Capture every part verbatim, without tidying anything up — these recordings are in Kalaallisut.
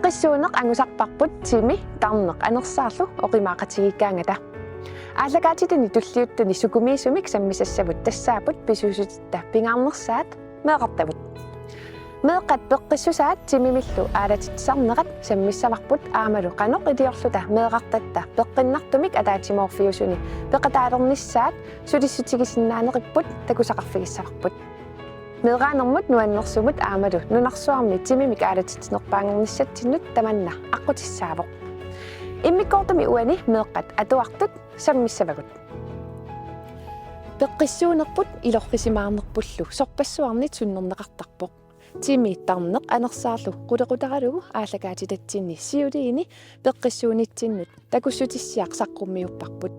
Peqqissuuneq angusarparput timi tarneq anersaarlu oqimaaqatigiikkaangata. Aallakaatitani tulliuttuni sukumiisumik sammisassavut tassaapput pisuussutitta pingaarnersaat meeqqartavut. Meeqqat peqqissusaat timimillu aalatitsisarnerat sammissavarput aammalu qanoq iliorluta meeqqartatta peqqinnartumik ataatsimoorfiusuni peqataalernissaat sulissutigisinnaaneqipput takusaqarfigissavarput. Meeraanermut nuannersumut aammalu nunarsuarmi timimik aalatitsinerpaangernissatsinnut tamanna aqqutissaavoq. Immikkoortumi uani meeqqat atuartut sammissavagut. Peqqissuunerput ilorrisimaarnerpullu sorpassuarnit sunnerneqartarpoq. Timi tarneq anersaarlu qulequtaralugu aallakaatitatsinni siuliini peqqissuunitsinnut takussutissiaq saqqummiupparput.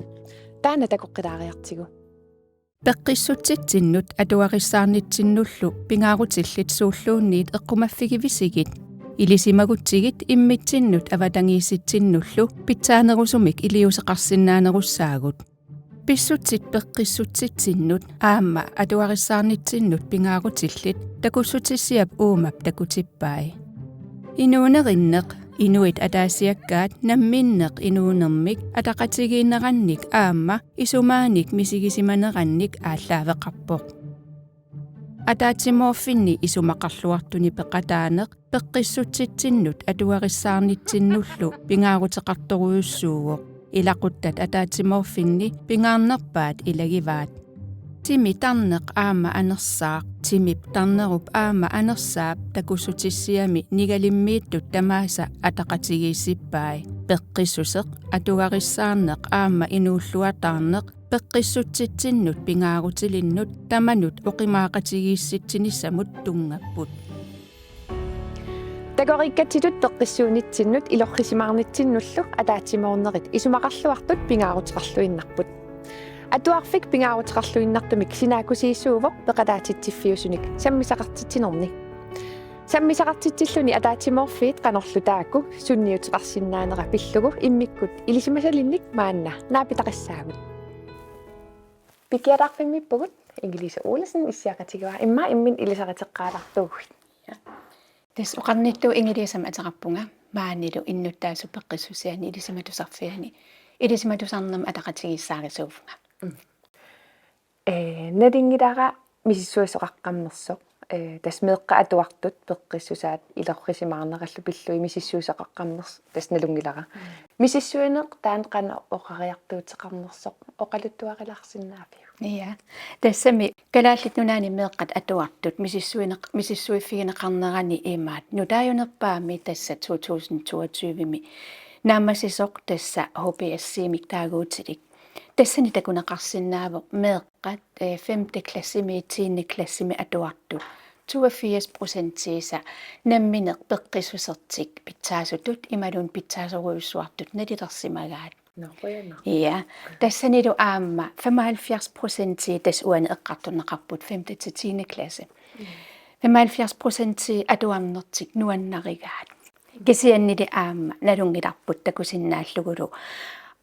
Taanna takoqqilaariartigu. Peqqissutsitsinnut atugarissaarnitsinnullu pingaarutillit suulluunniit eqqumaffigivisigit, ilisimagutsigit immitsinnut avatangiisitsinnullu pitsaanerusumik iliuuseqarsinnaanerussaagut. Pissutsit peqqissutsitsinnut aamma atugarissaarnitsinnut pingaarutillit takussutissiap uumap takutippai. Inuunerinneq, inuit ataasiakkaat namminneq inuunermik ataqatigiinnerannik aamma isumaanik misigisimanerannik aallaaveqarpoq. Ataatsimoorfinni isumaqarluartuni peqataaneq peqqissutsitsinnut atugarissaarnitsinnullu pingaaruteqartorujussuuvoq. Ilaquttat ataatsimoorfinni pingaarnerpaat ilagivaat. Timi tarneq aamma anersaaq, timip tarnerup aamma anersaap takussutissiami nigalimmiittut tamaasa ataqatigiissippai. Peqqissuseq, atugarissaarneq aamma inuulluataarneq peqqissutsitsinnut pingaarutilinnut tamanut oqimaaqatigiissitsinissamut tunngapput. Takoriikkatsitut peqqissuunitsinnut ilorrisimaarnitsinnullu ataatsimoornerit isumaqarluartut pingaaruteqarluinnarput. Atuarfik pingaaruteqarluinnartumik sinaakkusiisuuvoq peqataatitsiffiusunik sammisaqartitsinerni. Sammisaqartitsilluni ataatsimoorfiit qanorlu taakku sunniuteqarsinnaanera pillugu immikkut ilisimasalinnik maanna naapitaqassaagut. Pikiataarfimmiippugut, Inge-Lise Olsen issiaqatigivaa, immaqa imminut ilisariteqqaalaartuuguit. Ja. Tassa oqarnittut Inge-Lisemik ateqarpunga, maanilu innuttaasut peqqissusiani ilisimatusarfiani ilisimatusarnermik ataqatigiissaarisuuvunga. Mm. Ee, nalunngilara misissuisoqaqqammersoq, ee, tassa meeqqat atuartut peqqissusaat ilorrisimaarnerallu pillugit misissuisoqaqqammersoq tassa nalunngilara. Mm. Misissuineq taanna qanoq oqariartuuteqarnersoq oqaluttuarilaarsinnaaviuk? Ja. Tassami Kalaallit Nunaanni meeqqat atuartut misissuineq-, misissuiffigineqarnerani imaat nutaajunerpaamik tassa to tusind toogtyve-mi naammassisoq tassa H B S-imik taaguutilik. Tassani takuneqarsinnaavoq meeqqat, eh, femte klassimi, tiende klassimi atuartut toogfirs procentiisa nammineq peqqissusertik pitsaasutut imaluunniit pitsaasorujussuartut nalilersimagaat. Nå, qujanaq. Ja, tassanilu aamma femoghalvfjerds procenti tassa uani eqqartorneqarput femte til tiende klasse. Mm. Femoghalvfjerds procenti atuarnertik nuannarigaat. Kisiannili aamma nalunngilarput takusinnaallugulu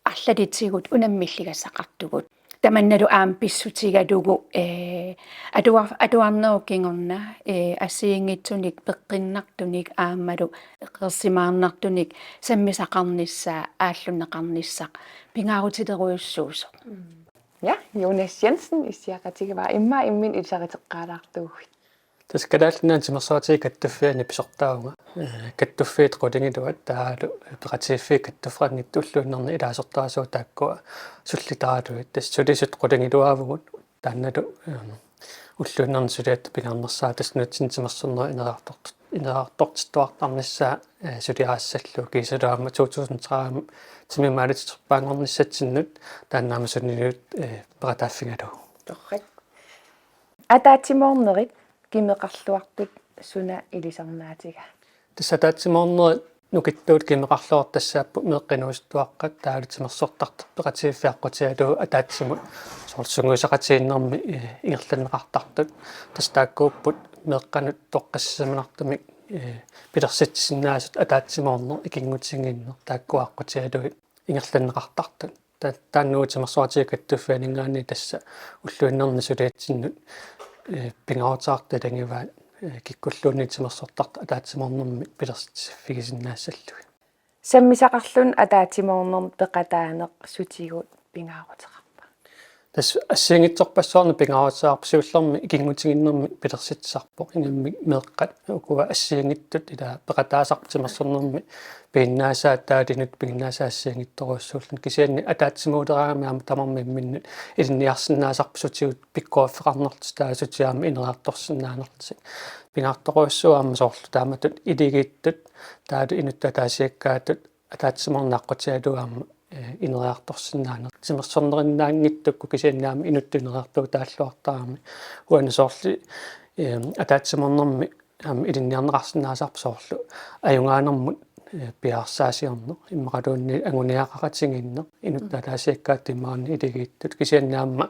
arlalitigut unammilligassaqartugut. Tamannalu aamma pissutigalugu, eh, atuar-, atuarnerup kingorna, eh, assigiinngitsunik peqqinnartunik aammalu eqqarsimaarnartunik sammisaqarnissaa aallunneqarnissaq pingaarutilerujussuusoq. Mm. Ja, Jonas Jensen issiaqatigivaa, immaqa imminut ilisariteqqaalaartuuguit. Tassa Kalaallit Nunaanni Timersoqatigiit Kattuffianni pisortaavunga. Eh, kattuffiit qulingiluat taavalu peqatigiiffiit kattuffianngitsut ulluinnarni ilaasortaasugut taakkua sullitaralugit. Tassa sulisut qulingiluaavugut taannalu, ehm, ulluinnarni suliatta pingaarnersaat tassa nunatsinni timersornerup ineriartortut-, ineriartortittuartarnissaa, eh, suliarissallugu kiisalu aamma to tusind tredive timimik aalatitsinerpaanngornissatsinnut taanna aamma sunniut, eh, peqataaffigalugu. Torrak. Ataatsimoornerit kimeqarluartut suna ilisarnaatiga? Tassa ataatsimoornerit nukittuut kimeqarluartut tassaapput meeqqat inuusuttuaqqat taavalu timersortartut peqatigiiffiit aqqutigalugu ataatsimut soorlu sungiusaqatigiinnermi, eh, ingerlanneqartartut. Tassa taakkuupput meeqqanut toqqissisimanartumik, eh, pilersitsisinnaasut ataatsimoorneq ikinngutigiinneq taakkua aqqutigalugit ingerlanneqartartut. Ta-, taanna Timersoqatigiit Kattuffianinngaanniit tassa ulluinnarni suliatsinnut, eh, pingaaruteqartut ilagivaat eh, kikkulluunniit timersortartut ataatsimoornermi pilersitsiffigisinnaassallugit. Sammisaqarluni ataatsimoornermi peqataaneq sutigut pingaaruteqarpa? Tassa assigiinngitsorpassuarnik pingaaruteqarpoq, siullermik ikinngutigiinnermik pilersitsisarpoq, ingammik meeqqat ukua assigiinngitsut ila peqataasarput timersornermi piginnaasaat, taavalu inuttut piginnaasaat assigiinngitsorujussuulluni. Kisianni ataatsimoornermi aamma tamarmik imminnut ilinniarsinnaasarput sutigut pikkoriffeqarnerlutik, taava sutigut aamma ineriartorsinnaanerlutik. Pingaartorujussuuvoq aamma soorlu taamatut iligiittut, taavalu inuttut ataasiakkaatut ataatsimoorneq aqqutigalugu aamma, eh, ineriartorsinnaaneq. Timersornerinnaanngitsukkut kisianni aamma inuttut ineriartuutaalluartaramik. Uani soorlu, eh, ataatsimoornermi aamma ilinniarneqarsinnaasarput soorlu ajugaanermut, eh, piareersaasiorneq, immaqaluunniit anguniagaqaqatigiinneq, inuttut ataasiakkaatut imaluunniit iligiittut. Kisianni aamma,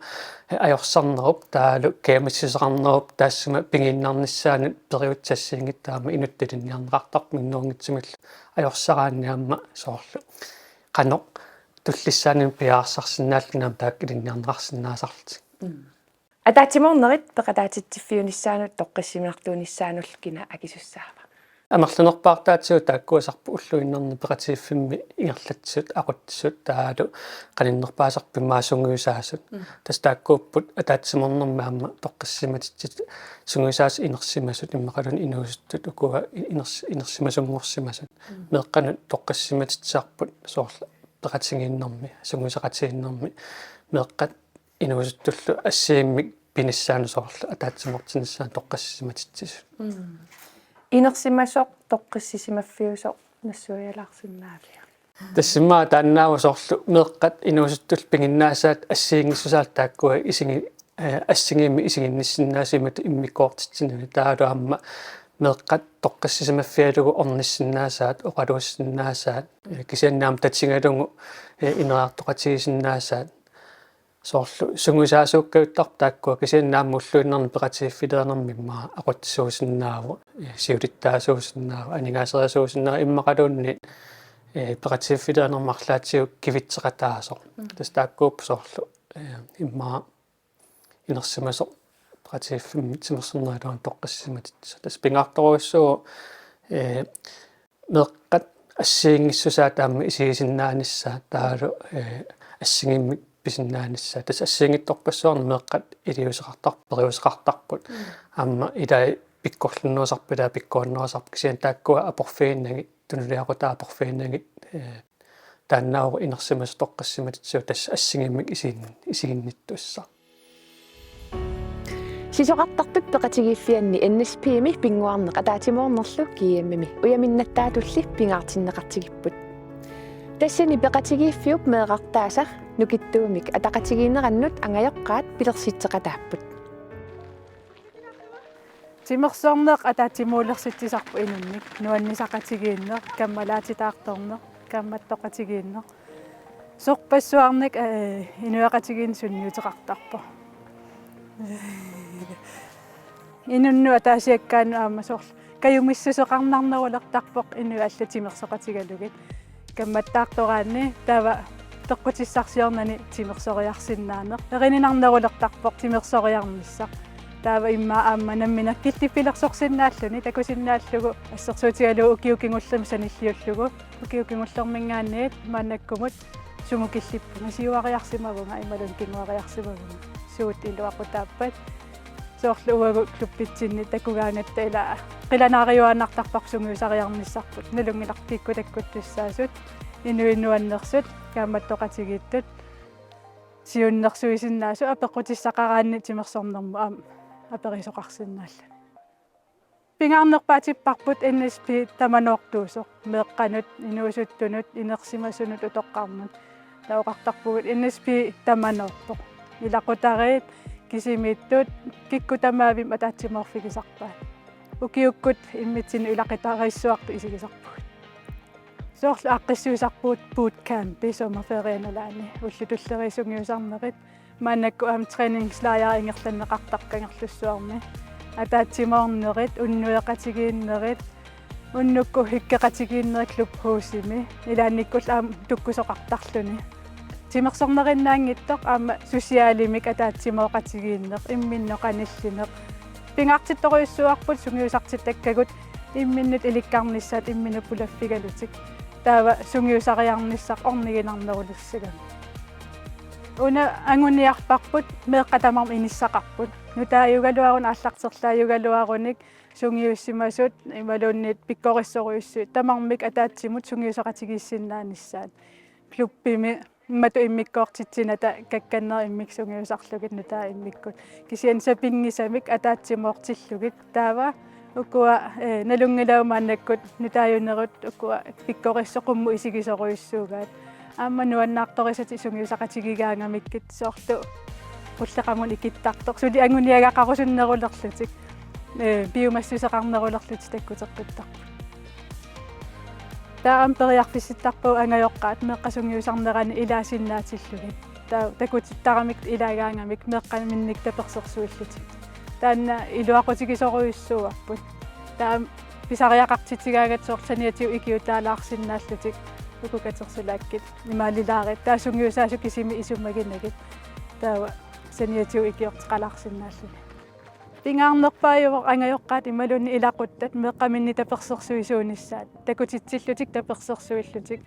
eh, ajorsarnerup, taavalu kajumissuseqarnerup taassuma pigiinnarnissaanut periutsit assigiinngitsut aamma inuttut ilinniarneqartarput minnerunngitsumillu ajorsaraanni aamma soorlu qanoq tullissaanut piareersarsinnaalluni aamma taakku ilinniarneqarsinnaasarlutik. Ataatsimoornerit peqataatitsiffiunissaanut toqqissisimanartuunissaanullu kina akisussaava? Amerlanerpaartaatigut taakkuusarput ulluinnarni peqatigiiffimmi ingerlatsisut, aqutsisut, taavalu qaninnerpaasarput immaqa sungiusaasut. Mm. Tassa taakkuupput ataatsimoornermi aamma toqqissisimatitsisut, sungiusaasut inersimasut, immaqaluunniit inuusuttut ukua iners-, inersimasunngorsimasut. Mm. Meeqqanut toqqissisimatitsisarput soorlu peqatigiinnermi, sungiusaqatigiinnermi, meeqqat inuusuttullu assigiimmik pinissaanut soorlu ataatsimoortinnissaanut toqqissisimatitsisut. Mm. Inersimasoq toqqissisimaffiusoq nassuialaarsinnaaviuk? Tassa immaqa taannaavoq soorlu meeqqat inuusuttullu piginnaasaat assigiinngissusaat taakkua isigi-, eh, assigiimmik isiginnissinnaasut imatut immikkoortitsinagit, taavalu aamma meeqqat toqqissisimaffigalugu ornissinnaasaat, oqaluussinnaasaat, eh, kisianni aamma tatigalugu, eh, ineriartoqatigisinnaasaat. Soorlu sungiusaasuukkajuttarput taakkua, kisianni aamma ulluinnarni peqatigiiffiliornermi immaqa aqutsisuusinnaavoq, eh, siulittaasuusinnaavoq, aningaaserisuusinnaavoq, immaqaluunniit, eh, peqatigiiffiliornermi arlaatigut kivitseqataasoq. Mm. Tassa taakkuupput soorlu, eh, immaqa inersimasoq peqatigiiffimmi timersornerup iluani toqqissisimatitsisut. Tassa pingaartorujussuuvoq, eh, meeqqat assigiinngissusaat aamma isigisinnaanissaat taavalu, eh, assigiimmik pisinnaanissaat. Tassa assigiinngitsorpassuarnik meeqqat iliuuseqartar-, periuseqartarput. Mm. Aamma ilai pikkorluinnartarput, ilai pikkorinnerusarput, kisianni taakkua aporfiginnagit, tunuliaqutaat aporfiginnagit, eh, taannaavoq inersimasoq toqqissisimatitsisut, tassa assigiimmik isigin-, isiginnittussaq. Sisorartartut peqatigiiffianni N S P-mi pinnguarneq ataatsimoornerlu G M-imi ujaminnattaatulli pingaartinneqartigipput. Tassani peqatigiiffiup meerartaasa nukittuumik ataqatigiinnerannut angajoqqaat pilersitseqataapput. Timersorneq ataatsimoorlersitsisarpoq inunnik, nuannisaqatigiinneq, kammalaatitaartorneq, kaammattoqatigiinneq. Sorpassuarnik, eh, inuiaqatigiinni sunniuteqartarpoq. Inunnut ataasiakkaanut aamma soorlu kajumissuseqarnarnerulertarpoq inuit allat timersoqatigalugit. Kaammattaartoraanni taava peqqutissarsiornani timersoriarsinnaaneq. Erininarnerulertarpoq timersoriarnissaq. Taava immaqa aamma nammineq killiffilersorsinnaalluni takusinnaallugu assersuutigalugu ukiut kingullermi sanilliullugu. Ukiut kingullermiingaanniit maannakkumut sumut killippunga, siuariarsimavunga imaluunniit kinguariarsimavunga. Suut iluaqutaappat. Soorlu uagut klubbitsinni takugaangatta ila qilanaariuaannartarparput sungiusariarnissarput. Nalunngilarput kikkut takkuttussaasut, inuit nuannersut, kaammattoqatigiittut, siunnersuisinnaasut apeqqutissaqaraanni timersornermut aamma aperisoqarsinnaalluni. Pingaarnerpaatipparput N S P tamanoortuusoq, meeqqanut, inuusuttunut, inersimasunut, utoqqarnut. Taava oqartarpugut N S P tamanoorpoq. Ilaqutariit, kisimiittut, kikkut tamaavimmik ataatsimoorfigisarpaat. Ukiukkut immitsinnut ilaqutariissuartut isigisarpugut. Soorlu aaqqissuisarpugut bootcampi sommerferien nalaani, ullut tulleriit sungiusarnerit. Maannakkut aamma træningslejr ingerlanneqartarpoq Kangerlussuarmi. Ataatsimoornerit, unnueqatigiinnerit, unnukkut hyggeqatigiinnerit klubhusimi, ilaannikkullu aamma tukkusoqartarluni. Timersornerinnaanngitsoq aamma socialimik ataatsimooqatigiinneq, imminnut qanillineq, Pingaartittorujussuuarput sungiusartittakkagut imminnut ilikkarnissaat imminnut pulaffigalutik. Taava sungiusariarnissaq orniginarnerulissagamik. Una anguniarparput meeqqat tamarmik inissaqarput. Nutaajugaluarunik aallarterlaajugaluarunik sungiussimasut imaluunniit pikkorissorujussuit tamarmik ataatsimut sungiusaqatigiissinnaanissaat. Klubbimi imatut immikkoortitsinata kakkannerit immikkut sungiusarlugit nutaat immikkut. Kisianni sapinngisamik ataatsimoortillugit. Taava ukua, eh, nalunngilagut maannakkut nutaajunerut ukua pikkorissut qummut isigisorujussuugaat. Aamma nuannaartorisatik sungiusaqatigigaangamikkit soorlu qulleqamut ikittartoq. Suli anguniagaqarusunnerulerlutik, eh, piumassuseqarnerulerlutik takkuteqqittarput. Taava aamma periarfissittarpagut angajoqqaat meeqqat sungiusarnerani ilaasinnaatillutik. Taava takutittaramik ilaagaangamik meeqqaminnik tapersersuillutik. Taanna iluaqutigisorujussuuarput. Taava pisariaqartitsigaangatta soorlu saniatigut ikiuutaalaarsinnaallutik uku katersulaakkit imaalilaarit. Taava sungiusaasut kisimik isumaginagit. Taava saniatigut ikiorteqalaarsinnaalluni. Pingaarnerpaajuvoq angajoqqaat imaluunniit ilaquttat meeqqaminnik tapersersuisuunissaat. Takutitsillutik tapersersuillutik.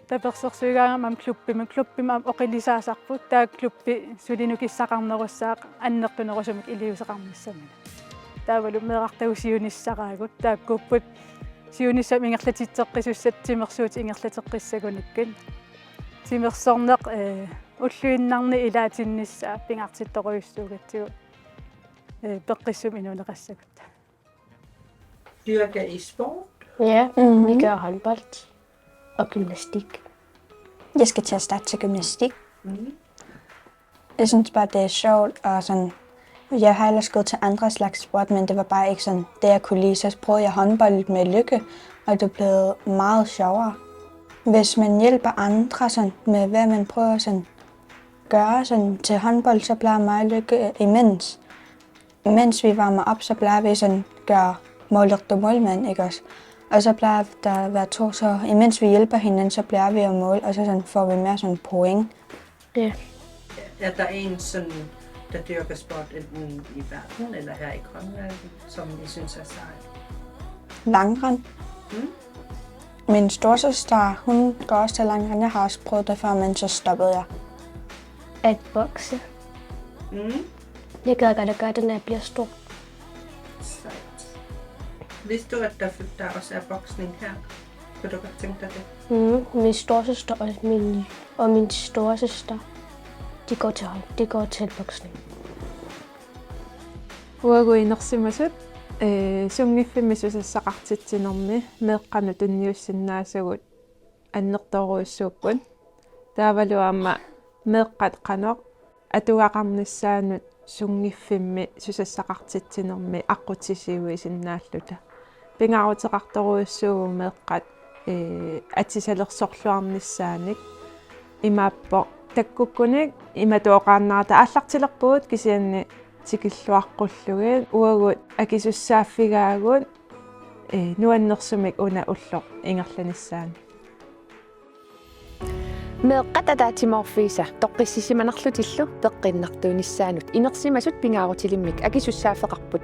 Tapersersuigaangama klubbimi, klubbimi aamma oqilisaasarput, taava klubbi suli nukissaqarnerussaaq annertunerusumik iliuuseqarnissaminut. Taavalu meerartagut siunissaraagut, taakkuupput siunissami ingerlatitseqqisussat timersuutit ingerlateqqissagunikkit. Timersorneq, eh, ulluinnarni ilaatinnissaa pingaartittorujussuugatsigu, eh, peqqissumik inuuneqassagutta. Dyrker I sport? Ja, Mhm. vi gør håndbold og gymnastik. Jeg skal til at starte til gymnastik. Mm. Jeg synes bare, det er sjovt, og sådan, jeg har ellers gået til andre slags sport, men det var bare ikke sådan, det jeg kunne lide. Så prøvede jeg håndbold med Lykke, og det blev meget sjovere. Hvis man hjælper andre sådan, med, hvad man prøver sådan, gøre sådan, til håndbold, så plejer mig og Lykke imens, mens vi varmer op, så plejer vi sådan, gøre målet og målmand, ikke også? Og så plejer der at være to, så imens vi hjælper hinanden, så plejer vi at måle, og så sådan, får vi mere sådan, point. Ja. Er der en sådan, der dyrker sport enten i verden eller her i Grønland, som I synes er sej? Langrenn. Mm? Min storsøster, hun går også til langrenn. Jeg har også prøvet det før, men så stoppede jeg. At bokse. Mm? Jeg gad godt at gøre det, når jeg bliver stor. Sejt. Vidste du, at der, der også er boksning her? Kunne du godt tænke dig det? Mm, min storsøster og min, og min storsøster, de går til hånd. De går til boksning. Uagut inersimasut, eh, sunngiffimmi susassaqartitsinermi meeqqanut tunniussinnaasagut annertoorujussuupput. Taavalu aamma meeqqat qanoq atugaqarnissaannut sunngiffimmi susassaqartitsinermi aqqutissiuisinnaalluta. Pingaaruteqartorujussuuvoq meeqqat, eh, atisalersorluarnissaanik. Imaappoq takkukkunik imatut oqaannarata aallartilerpugut kisianni tikilluaqqullugit uagut akisussaaffigaagut, eh, nuannersumik una ulloq ingerlanissaanut. Meeqqat ataatsimoorfiisa toqqissisimanarlutillu peqqinnartuunissaanut inersimasut pingaarutilimmik akisussaaffeqarput.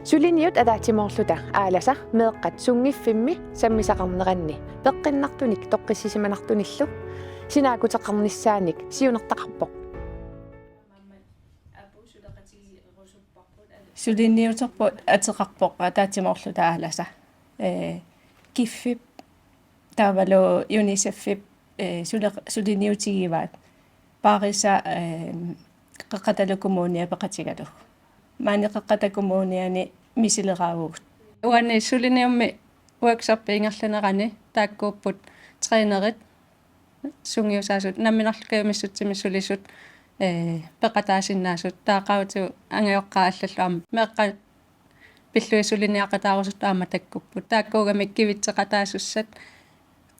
Suliniut ataatsimoorluta Aalasa meeqqat sunngiffimmi sammisaqarneranni peqqinnartunik toqqissisimanartunillu sinaakkuteqarnissaanik siunertaqarpoq. Suliniuterput ateqarpoq ataatsimoorluta Aalasa. Ee, Kiffip taavalu UNICEF-ip, ee, sule-, suliniutigivaat. Paarisa, ee, Qeqqata Kommuniani peqatigalugu. Maani Qeqqata Kommuniani misileraavugut. Uani suliniummi workshoppi ingerlanerani taakkuupput trænerit, sungiusaasut, nammineerluni kajumissutsimik sulisut, ee, peqataasinnaasut, taava qaavatigut angajoqqaat allallu aamma meeqqat pillugit suliniaqataarusuttut aamma takkupput. Taakkuugamik kivitseqataasussat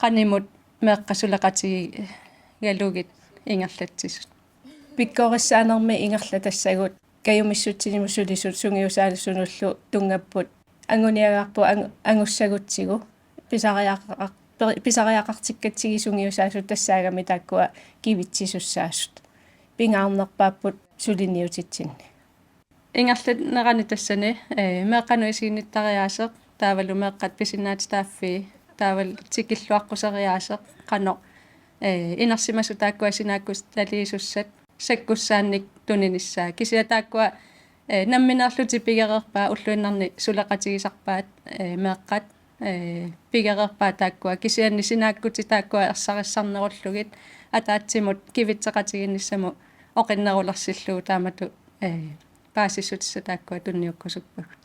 qanimut meeqqat suleqatigalugit ingerlatsisut. Pikkorissaanermi ingerlatassagut kajumissutsimik sulisut sungiusaasunullu tunngapput. Anguniagarput ang-, angussagutsigu pisariaqar-, peri-, pisariaqartikkatsigu sungiusaasut tassaagamik taakkua kivitsisussaasut. Pingaarnerpaapput suliniutitsinni. Ingerlanerani tassani, eh, meeqqanut isiginnittariaaseq, taavalu meeqqat pisinnaatitaaffii, taavalu tikilluaqquseriaaseq, qanoq, eh, inersimasut taakkua sinaakkutaliisussat sakkussaannik tuninissaa. Kisianni taakkua, eh, nammineerlutik pigereerpaat, ulluinnarni suleqatigisarpaat, eh, meeqqat, eh, pigereerpaat taakkua. Kisianni sinaakkutit taakkua ersarissarnerullugit ataatsimut kivitseqatigiinnissamut oqinnerulersillugu taamatut, eh, paasissutissat taakkua tunniukkusuppagut.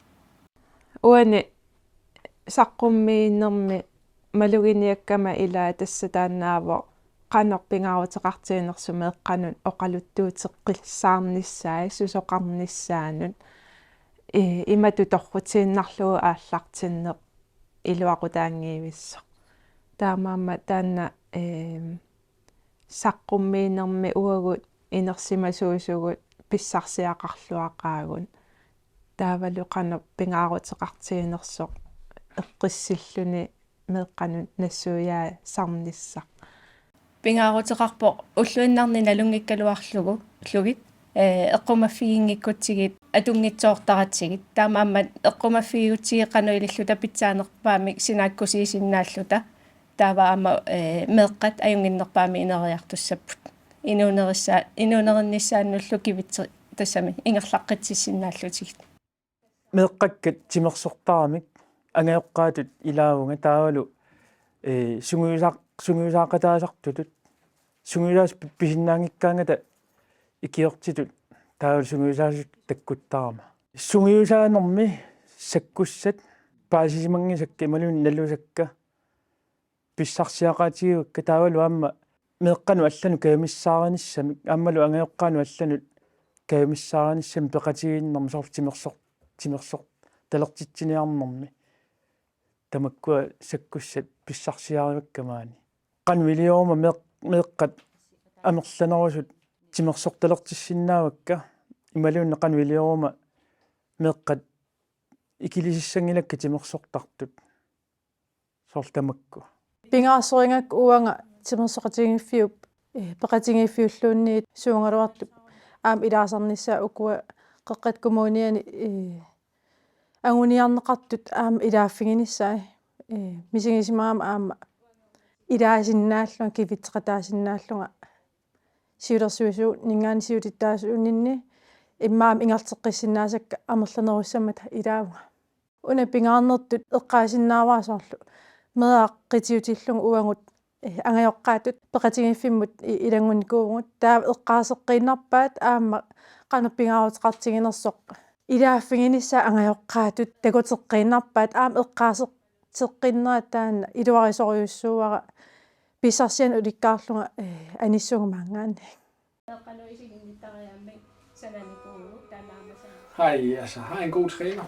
Uani saqqummiinermi maluginiakkama ilaa tassa taannaavoq qanoq pingaaruteqartiginersoq meeqqanut oqaluttuuteqqissaarnissaa, susoqarnissaanut, eh, imatut torrutiinnarlugu aallartinneq iluaqutaanngivissoq. Taamaammat taanna, eh, saqqummiinermi uagut inersimasuusugut pissarsiaqarluaqaagut. Taavalu qanoq pingaaruteqartiginersoq eqqissilluni meeqqanut nassuiaasarnissaq. Pingaaruteqarpoq ulluinnarni nalunngikkaluarlugu, -lugit, eh, eqqumaffiginngikkutsigit atunngitsoortaratsigit. Taamaammat eqqumaffigigutsigit qanoq ililluta pitsaanerpaamik sinaakkusiisinnaalluta. Taava aamma, eh, meeqqat ajunnginnerpaamik ineriartussapput. Inuunerissa-, inuunerinnissaannullu kivitse-, tassami ingerlaqqitsissinnaallutigit. Meeqqakkat timersortaramik angajoqqaatut ilaavunga taavalu, eh, sungiusaaq-, sungiusaaqataasartutut. Sungiusaasut pi-, pisinnaanngikkaangata ikiortitut taavalu sungiusaasutut takkuttarama. Sungiusaanermi sakkussat paasisimanngisakka imaluunniit nalusakka pissarsiaqaatigivakka taavalu aamma meeqqanut allanut kajumissaarinissami aammalu angajoqqaanut allanut kajumissaarinissami peqatigiinnermi soorlu timersoq-, timersortalertitsiniarnermi. Tamakkua sakkussat pissarsiarivakka maani. Qanoq ilioruma meeq-, meeqqat amerlanerusut timersortalertissinnaavakka imaluunniit qanoq ilioruma meeqqat ikilisissanngilakka timersortartut. Soorlu tamakku. Pingaaruteqarsinnaavakka uanga timersoqatigiiffiup, eh, peqatigiiffiulluunniit suugaluartup aamma ilaasarnissaa ukua Qeqqata Kommuniani, eh, anguniarneqartut aamma ilaaffiginissaat, eh, misigisimagama aamma ilaasinnaallunga, kivitseqataasinnaallunga siulersuisuuningaanniit siulittaasuuninni immaqa aamma ingerlateqqissinnaasakka amerlanerussammata ilaavunga. Una pingaarnertut eqqaasinnaavara soorlu meeraq qitiutillunga uagut, eh, angajoqqaatut peqatigiiffimmut i-, ilanngunnikuuvugut. Taava eqqaaseqqiinnarpaat aamma qanoq pingaaruteqartiginersoq. Ilaaffiginissaat angajoqqaatut takuteqqiinnarpaat aamma eqqaaseq-, -teqqinnerat taanna iluarisorujussuuara pissarsianik ulikkaarlunga, eh, anissuunga maanngaanniit. Meeqqanut isiginnittariaammik sananikuuvugut taanna aamma sana. Har I, altså, har I en god træner?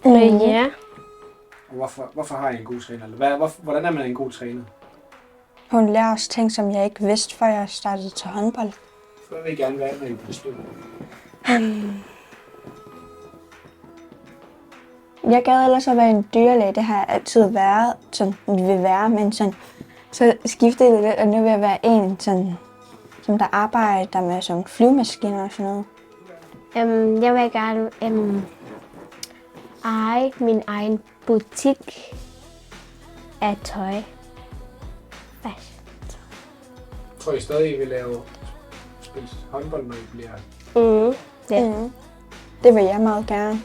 Øh, ja. Og hvorfor, hvorfor har I en god træner? Eller hvad, hvor, hvordan er man en god træner? Hun lærer os ting, som jeg ikke vidste, før jeg startede til håndbold. Hvad vil I gerne være, når I bliver store? Jeg gad ellers at være en dyrlæge. Det har jeg altid været, sådan vil være, men sådan, så skiftede det lidt, og nu vil jeg være en, sådan, som der arbejder med sådan flyvemaskiner og sådan noget. Øhm, jeg vil gerne øhm, eje min egen butik af tøj. Fashion. Tror I stadig, I vil lave spille håndbold, når I bliver... Mm. Ja. Mm. Det vil jeg meget gerne.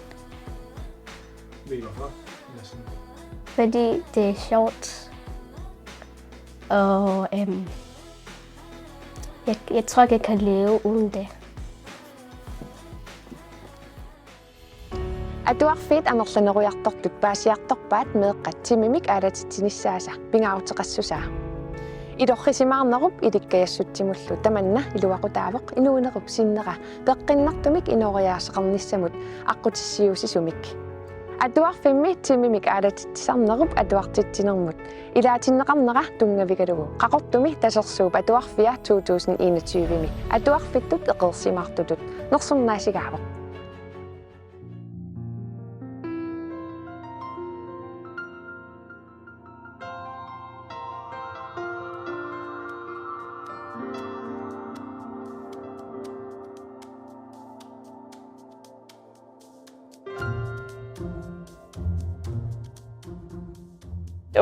Ved I hvorfor? Eller sådan... Fordi det er sjovt. Og øhm, jeg, jeg tror ikke, jeg kan leve uden det. Atuarfiit amerlanerujartortut paasiartorpaat meeqqat timimik aalatitsinissaasa pingaaruteqassusaa. Ilorrisimaarnerup ilikkajaatsutsimullu tamanna iluaqutaavoq inuunerup sinnera peqqinnartumik inooriaaseqarnissamut aqqutissiuusisumik. Atuarfimmi timimik aalatitsisarnerup atuartitsinermut ilaatinneqarnera tunngavigalugu Qaqortumi Tasersuup Atuarfia to tusind enogtyve-mi atuarfittut eqeersimaartutut nersornaasigaavoq.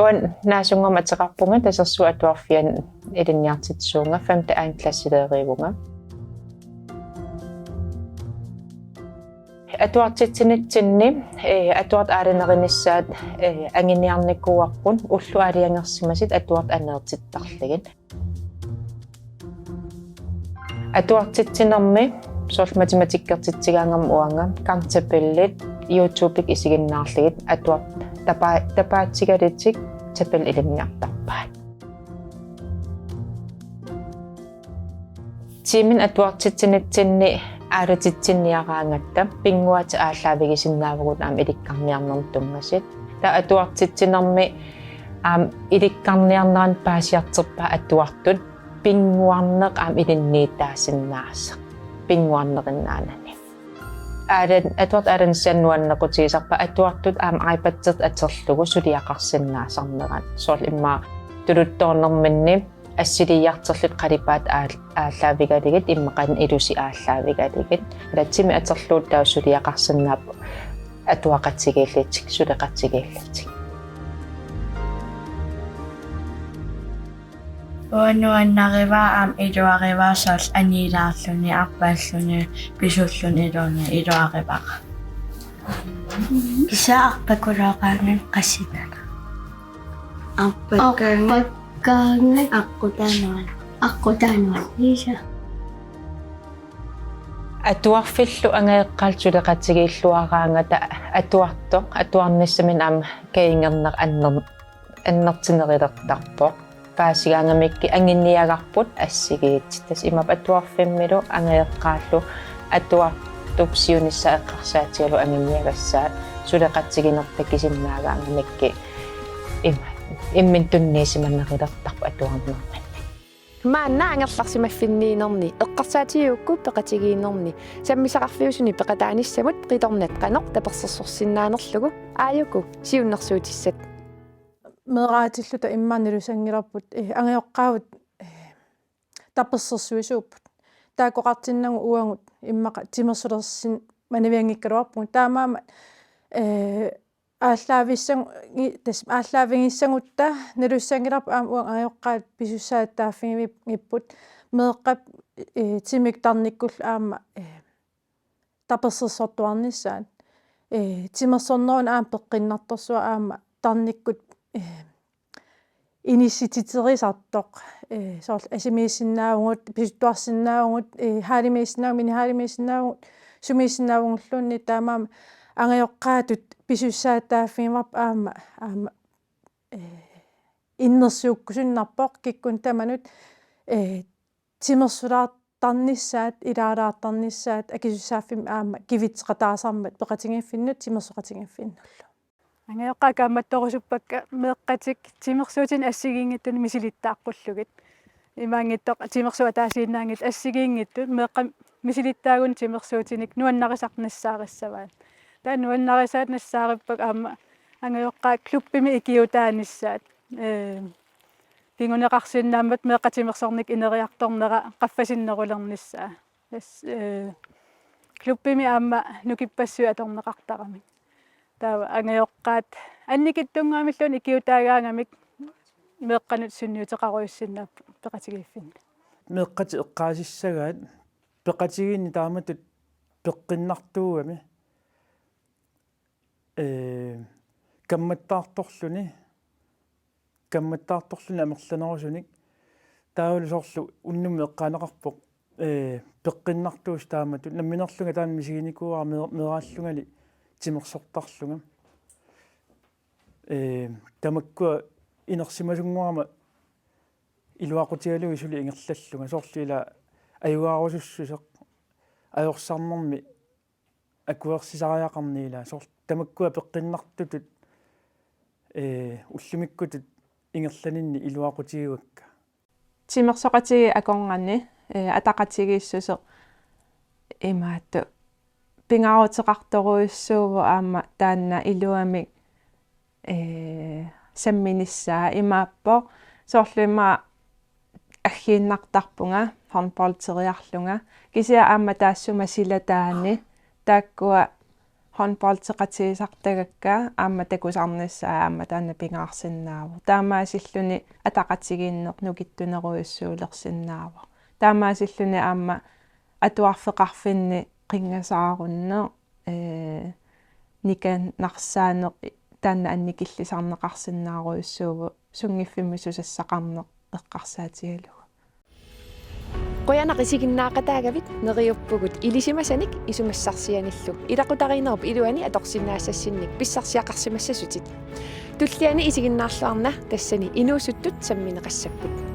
Uanga Naasunngormat ateqarpunga, Tasersuup Atuarfiani ilinniartitsisuuvunga, femte A-mi klasselærereerivunga. Atuartitsinitsinni, eh, atuartut aalannerinissaat, eh, anguniarnikuuarput ullut aalajangersimasut atuartut aneertittarlugit. Atuartitsinermi soorlu matematikkertitsigaangama uanga, gangtabellit, YouTubep isiginnaarlugit atuartut tapa-, tapaatigalutik tabellit ilinniartarpaat. Tiimini atuartitsinitsinni aalatitsinniaraangatta pinnguatik aallaavigisinnaavugut aamma ilikkarniarnermut tunngasut. Taava atuartitsinermi aamma ilikkarniarneranni paasiartorpaat atuartut pinnguarneq aamma ilinniutaasinnaasoq pinnguarnerinnaanani. Aalan-, atuartut aalanissaat nuannequtigisarpaat atuartut aamma iPad-ertut atorlugu suliaqarsinnaasarnerat. Soorlu immaqa tuluttoornerminni assiliiartorlutik qalipaatit aal-, aallaavigalugit, immaqa qanoq ilusi aallaavigalugit. Ila timi atorlugu taava suliaqarsinnaapput atuaqatigiillutik, suleqatigiillutik. Uanga nuannarivara aamma iluarivara soorlu anilaarluni, arpaalluni, pisulluni iluani iluarivara. Kisianni arpakulooraangat qassinana. Arpakkaangat. Arpakkaangat. Aqqutaanut. Aqqutaanut. Iisa. Atuarfillu angajoqqaallu suleqatigiilluaraangata atuartoq, atuarnissaminut aamma kajunngerneq anner-, annertunerulertarpoq. Paasigaangamikkit anguniagarput assigiit. Tassa imaappoq atuarfimmilu angajoqqaallu atuartup siunissaq eqqarsaatigalugu anguniagassaat, suleqatigineq takusinnaagaangamikkit ima-, imminut tunniusimanerulertarpoq atuarnerminni. Maanna angerlarsimaffinniinerni eqqarsaatigigukku peqatigiinnerni sammisaqarfiusuni peqataanissamut qitornat qanoq tapersersorsinnaanerlugu, aajuku siunnersuutissat. Meeraatilluta immaqa nalusanngilarput, eh, angajoqqaagut, eh, tapersersuisuupput. Taakkoqartinnagu uagut immaqa timersulersin-, manavianngikkaluarpugut. Taamaammat, eh, aallaavissangu-, gi-, tas-, aallaavigiissagutta nalussanngilarput aamma uagut angajoqqaat pisussaatitaaffigipput meeqqap, eh, timikkut tarnikkullu aamma, eh, tapersersortuarnissaat. Eh, timersornerup aamma peqqinnartorsuaq aamma tarnikkut, eh, inissititerisartoq. Eh, soorlu asimiissinnaavugut, pisuttuarsinnaavugut, eh, hallimiissinnaavugut, minihallimiissinnaavugut, sumiissinnaavugut, taamaammat angajoqqaatut pisussaatitaaffigivarput aamma, aamma, eh, innersuukkusunnarpoq kikkunnut tamanut, eh, timersulaartarnissaat, ilaalaartarnissaat, akisussaaffimmik aamma kivitseqataasarmat peqatigiiffinnut timersoqatigiiffinnullu. Angajoqqaat kaammattorusuppakka meeqqatik timersuutinik assigiinngitsunik misilittaaqqullugit. Imaanngitsoq timersuataasiinnaanngitsut assigiinngitsut meeqqat misilittaagunik timersuutinik nuannarisartut nassaarissavaat. Taava nuannarisaat nassaarippakka aamma angajoqqaat klubbimi ikiuutaanissaat. Eh, kinguneqarsinnaammat meeqqat timersornikkut ineriartornera qaffasinnerulernissaa. Tassa, eh, klubbimi aamma nukippassuit atorneqartaramik. Taava angajoqqaat annikitsunnguamilluunniit ikiutaagaangamik meeqqanut sunniuteqarujussuussinnaapput peqatigiiffinni. Meeqqatik eqqaasissagaat peqatigiinneq taamatut peqqinnartuugami, eh, kammattaartorluni, kammattaartorluni amerlanerusunik. Taavalu soorlu unnummut eqqaaneqarpoq, eh, peqqinnartuusoq taamatut. Nammineerlunga taanna misiginikuuara mee-, meeraallungali timersortarlunga. Eh, tamakkua inersimasunnguarama iluaqutigalugit suli ingerlallunga. Soorlu ila ajugaarusussuseq ajorsarnermi akuersisariaqarneq ila. Soorlu tamakkua peqqinnartutut, eh, ullumikkutut ingerlaninni iluaqutigivakka. Timersoqatigiit akornanni, eh, ataqatigiissuseq imaattoq pingaaruteqartorujussuuvoq aamma taanna iluamik, eh, samminissaa imaappoq. Soorlu immaqa aggiinnartarpunga håndboldeeriarlunga. Kisianni aamma taassuma silataani taakkua håndboldeqatigisartagakka aamma takusarnissaa aamma taanna pingaarsinnaavoq. Taamaasilluni ataqatigiinneq nukittunerujussuulersinnaavoq. Taamaasilluni aamma atuarfeqarfinni qinngasaarunneq, ee, nikannarsaanneq taanna annikillisarneqarsinnaarujussuuvoq sunngiffimmi susassaqarneq eqqarsaatigalugu. Qujanaq isiginnaaqataagavit. Neriuppugut ilisimasanik isumassarsianillu. Ilaqutariinnerup iluani atorsinnaassassinnik pissarsiaqarsimassasutit. Tulliani isiginnaarluarna tassani inuusuttut sammineqassapput.